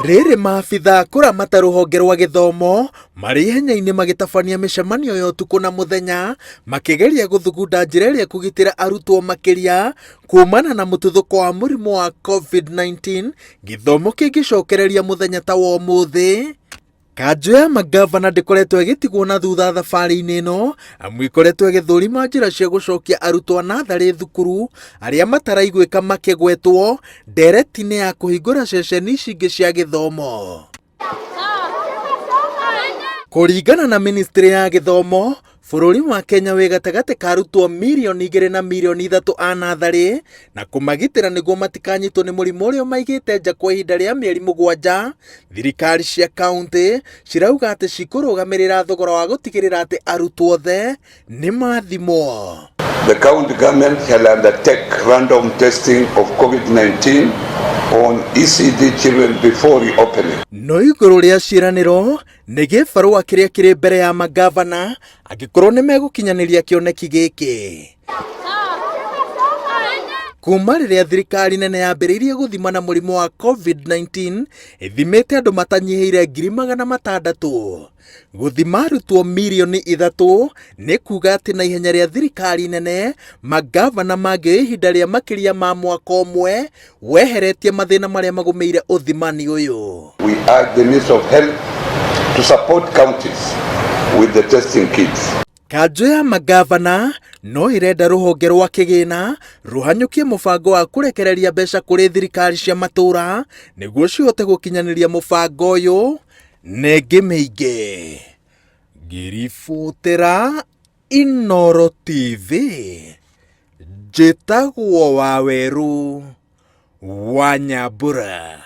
Rĩrĩ maabithaa kũramata rũhonge rwa gĩthomo marĩ ihenya-inĩ magĩtabania mĩcemanio ya ũtukũ na mũthenya makĩgeria gũthugunda njĩra ĩrĩa ĩkũgitĩra arutwo makĩria kumana na mũtuthũko wa mũrimũ wa COVID-19 gĩthomo kĩngĩcokereria mũthenya ta wa ũmũthĩ. Kanjũ ya mangavana ndĩkoretwo ĩgĩtigwo na thutha thabarĩ-inĩ ĩno amu ĩkoretwo ĩgĩthũrima njĩra cia gũcokia arutwo a natharĩ thukuru arĩa mataraiguĩka makĩgwetwo ndereti-inĩ ya kũhingũra ceceni ici ingĩ cia gĩthomo. Kũringana na ministry ya gĩthomo, bũrũri wa Kenya wĩ gatagatĩ ka arutwo mirioni 2 na mirioni 3 a natharĩ na kũmagitĩra nĩguo matikanyitwo nĩ mũrimũ ũrĩa ũmaigĩte nja kwa ihinda rĩa mĩeri 7. Thirikari cia kauntĩ cirauga atĩ cikũrũgamĩrĩra thogora wa gũtigĩrĩra atĩ arutwo othe nĩ mathimwo. The county government shall undertake random testing of COVID-19 on ECD children before reopening. No igũrũ rĩa ciĩranĩro nĩ gĩbarũa kĩrĩa kĩrĩ mbere ya mangavana angĩkorwo nĩ megũkinyanĩria kĩoneki gĩkĩ. Kuma rĩrĩa thirikari nene yambĩrĩirie gũthima na mũrimũ wa COVID-19 ĩthimĩte andũ matanyihĩire 600,000. Gũthima arutwo mirioni 3 nĩ kuga atĩ na ihenya rĩa thirikari nene mangavana mangĩoya ihinda rĩa makĩria ma mwaka ũmwe weheretie mathĩna marĩa magũmĩire ũthimani ũyũ. We urge the Ministry of Health to support counties with the testing kits. Kanjũ ya mangavana no ĩrenda rũhonge rwa kĩgĩna rũhanyũkie mũbango wa kũrekereria mbeca kũrĩ thirikari cia matũũra nĩguo cihote gũkinyanĩria mũbango ũyũ na ĩngĩ mĩingĩ. Ngĩribotera Inooro TV, njĩtagwo Wawerũ wa Nyambura.